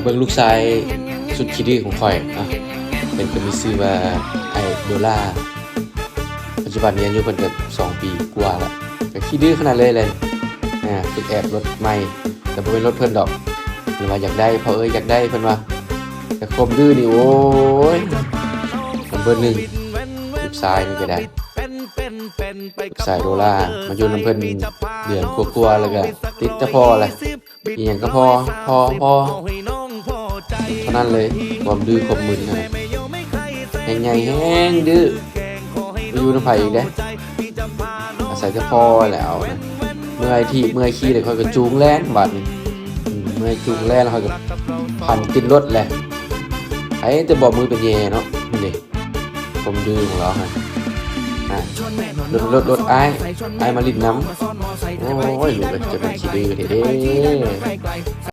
ເບິ່ງລູກຊາຍສຸດຂີ້ດື້ຂອງຂ້ອຍເນາະ ເພິ່ນກໍມີຊື່ວ່າອ້າຍໂດລາ. ປັດຈຸບັນນີ້ອາຍຸເພິ່ນກໍສອງປີກວ່າລະ ກໍຂີ້ດື້ຂະໜາດເລີຍແຫຼະ. ອ່າ ຝຶກແອບລົດໃໝ່ ແຕ່ບໍ່ແມ່ນລົດເພິ່ນດອກ. ເພິ່ນວ່າຢາກໄດ້ ພໍ່ເອີຍ ຢາກໄດ້ ເພິ່ນວ່າ. ແຕ່ຄວາມດື້ນີ້ ໂອ້ຍ ນຳເບີໜຶ່ງ ລູກຊາຍນີ້ກໍໄດ້. ສາຍໂດລາ ມາຢູ່ນຳເພິ່ນເດືອນກວ່າໆ ແລ້ວກໍຕິດແຕ່ພໍ່ແຫຼະ. ອີຫຍັງກໍພໍ່ ພໍ່ ພໍ່ ເທົ່ານັ້ນເລີຍ. ຄວາມດື້ຄວາມມຶນນະ ແຮ່ງໃຫຍ່ແຮ່ງດື້ ບໍ່ຢູ່ນຳໃຜອີກເດ້ ອາໄສແຕ່ພໍ່ແຫຼະ. ເມື່ອຍຖີບເມື່ອຍຂີ່ແລ້ວ ຂ້ອຍກໍຈູງແລ່ນບາດນີ້. ອືມ ເມື່ອຍຈູງແລ່ນແລ້ວ ຂ້ອຍກໍພັນຕິດລົດແຫຼະ. ໃຜແຕ່ບໍ່ມືໄປແຍ່ເນາະ ນີ້ ຄວາມດື້ຂອງລາວຫັ້ນ. ອ່າ ລົດ ລົດ ລົດ ອ້າຍ ອ້າຍມາຫຼິ້ນນຳ. ໂອ້ຍ ລູກເອີຍ ຈະແມ່ນຂີ້ດື້ແທ້ເດ້.